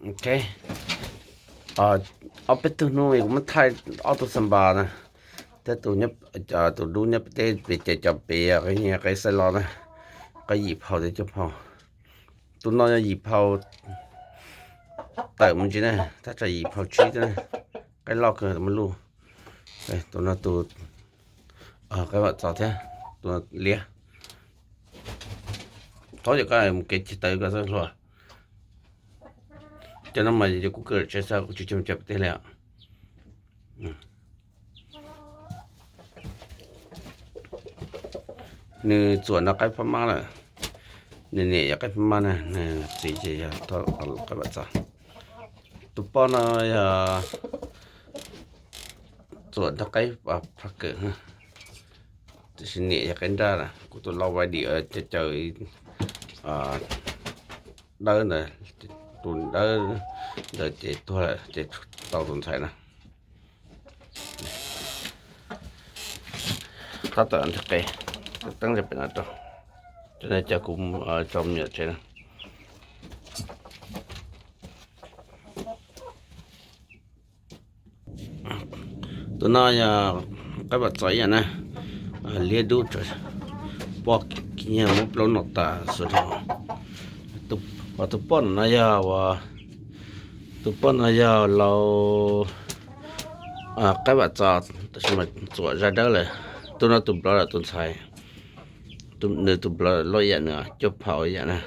Ok, ob peb tug hnub kuv muab thaij ob tug xas npas na, thiab tus dub nyob pem teb pem ces cov pem qe xaij los na, qaib yim phau thiab cuaj phau. Tus no yog yim phau tawm mus ntsis na, tab tsam yim phau tsib xwb na, qaib loj kawg muaj luj. Tus no tus qaib vam txos thiab tus liab. Thaum ub koj mus kev ceg tawv koj xwb hluas. Cov no mas yog kuv kawm tsev xwb, kuv tsis coj mus cov pem teb li os. Nws txuam nrog qaib phab mab lawm. Nws niam yog qaib phab mab na, nws txiv ces yog qaib vam txos. Tus poj no yog txuam nrog qaib phab kawm, tiam sis niam yog qaib nraj na. Kuv tus lau vais dim caw caw dawb ntawd, tus dawb ntawd ces tuag lawm ces tau tus ntxhais na. Tab tom nrhiav qe, teeb pem no rau, cov no cov kuv tso me nyuam tsev na. Tus no yog qaib vam txos ib yam na, liab dub, poj kiag muab plaub no tas xwb no. Tus poj no yog, tus poj no yog lau qaib vam txos tab sis mas txuam zaj dawb lawm. Tus no tus nplov lawm tus ntxhais, nws tus nplov loj ib yam nws, cuaj phau ib yam na.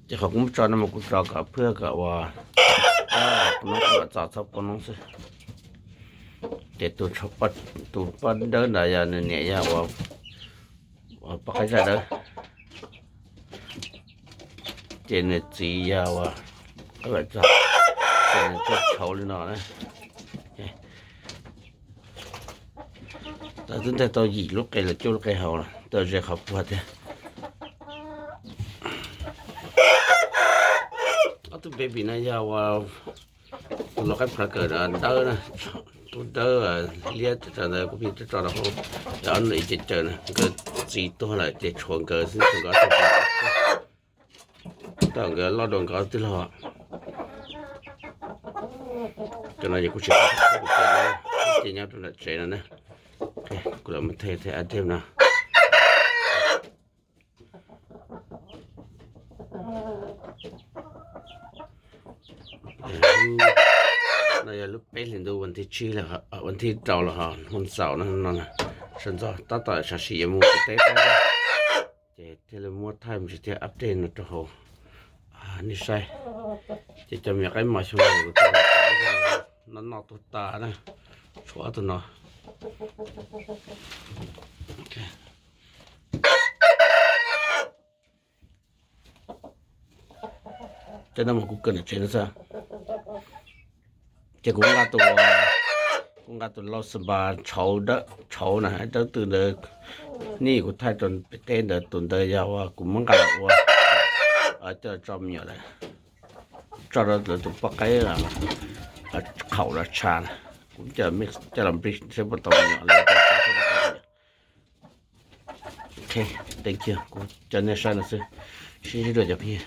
Ces qhov kuv muab tso no mas kuv tso kom phwj kom ua, kuv muab qaib vam txos txhob poob noob xwb. Ces tus poj dawb ntawd yog nws niam yog ua poj qaib zaj dawb, ces nws txiv yog ua qaib vam txos, ces nws tuaj tshauv li no na. Twb nteg tau yim lub qe los cuaj lub qe hauv, tau ze qhov puag thiab. Ob tug baby no yog ua tus lau qaib phav kawm dawb na, tus dawb liab ntawd kuv pheej tso rau hauv, ob nus ib ce caw na, nkawd txiv tuag lawm ces tshuav nkawd xwb, tshuav nkawd tau nkawd loj dua nkawd twb los. Cov no yog kuv tsis, ces nyob rau nram tsev no na. Kuv lam muab thaij thaij update no. No yog lub peb hlis ntuj, vas thib tsib, vas thib rau los ho hnub ntxaum no, sawv ntxov tab tom sam sim yuav mus pem teb, ces thiaj li muab thaij mus tsis thiab update no rau hauv nej saib. Ces cov me nyuam qaib mos xyoo no noj noj tuag tas na, tshuav ob tug no. Cov no mas kuv kawm nram tsev no xwb. Ces kuv nqa tus, kuv nqa tus lau xas npas tshauv na, dawb tw ntawd, nij kuv thaij rau pem teb ntawd, tus ntawd yog uas kuv muab nqa los ua coj tso me nyuam lawm, tso rau lawv tus poj qaib qhaum los tsha na. Kuv coj los nplig seb puas tau me nyuam lawm. Ok, thank you, kuv coj nej saib no xwb, sib ntsib dua cov phooj ywg.